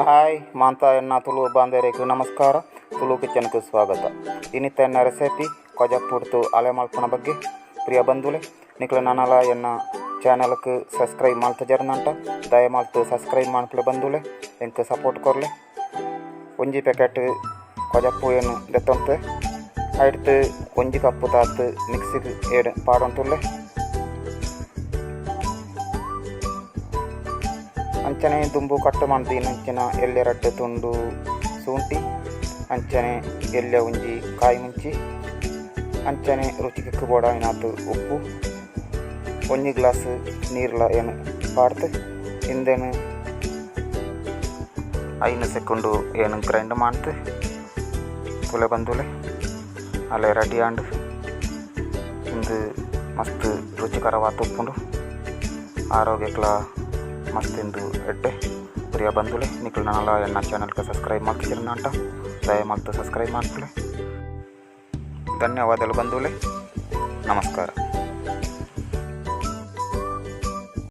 Hi ಮಾಂತ ಎನ್ನ ತುಳು ಬಾಂಧವರಿಗೆ ನಮಸ್ಕಾರ. ತುಳು ಕಿಚನ್ಗೆ ಸ್ವಾಗತ. ಇನ್ನಿತ ಎನ್ನ ರೆಸಿಪಿ ಕೊಜಪುಡ್ತು ಅಲೆ ಮಲ್ಪುನ ಬಗ್ಗೆ. ಪ್ರಿಯ ಬಂಧುಲೆ, ನಿಕ್ಲ ನನಲ ಎನ್ನ ಚಾನಲ್ಗೆ ಸಬ್ಸ್ಕ್ರೈಬ್ ಮಲ್ತ ಜರ್ನಂಟ ದಯ ಮಲ್ತು ಸಬ್ಸ್ಕ್ರೈಬ್ ಮನ್ಪುಲೆ ಬಂಧುಲೆ, ಎಂಕ್ ಸಪೋರ್ಟ್ ಕೊರ್ಲೆ. ಒಂಜಿ ಪ್ಯಾಕೆಟ್ ಕೊಜಪು ಏನು ದೆತ್ತೊಂತೆ ಐಡ್ತು ಒಂಜಿ ಕಪ್ಪು ತಾತ್ ಮಿಕ್ಸಿಗೆ ಏಡು ಪಾಡೊಂತುಲ್ಲೆ. ಅಂಚನೆ ದುಂಬು ಕಟ್ಟು ಮಂತಿನಂಚಿನ ಎಲ್ಲೆ ರಡ್ಡ್ ತುಂಡು ಶುಂಠಿ, ಅಂಚನೆ ಎಲ್ಲೆ ಒಂಜಿ ಕಾಯಿ ಮುಂಚಿ, ಅಂಚನೆ ರುಚಿಗೆ ಬೋಡಾಯಿನಾತ್ ಉಪ್ಪು, ಒಂಜಿ ಗ್ಲಾಸ್ ನೀರ್ಲ ಏನು ಪಾಡ್ದು ಇಂದೆನ್ 5 ಸೆಕೆಂಡು ಏನು ಗ್ರೈಂಡ್ ಮಾಡ್ತು ತುಲೆ ಬಂದುಲೆ. ಅಲ್ಲೇ ರೆಡಿ ಆಂಡ್. ಇಂದು ಮಸ್ತ್ ರುಚಿಕರವಾದ ಉಪ್ಪುಂಡು, ಆರೋಗ್ಯಕ್ಲ ಮಸ್ತ್ ಇಂದು ಎಡ್ಡೆ. ಪ್ರಿಯ ಬಂಧುಲೆ, ನಿಕ್ಲು ನನಲ ಎನ್ನ ಚಾನಲ್ಗೆ ಸಬ್ಸ್ಕ್ರೈಬ್ ಮಲ್ತಿಜಿರ್ನಂಟ ದಯ ಮಲ್ತು ಸಬ್ಸ್ಕ್ರೈಬ್ ಮನ್ಪುಲೆ. ಧನ್ಯವಾದಗಳು ಬಂಧುಲೆ, ನಮಸ್ಕಾರ.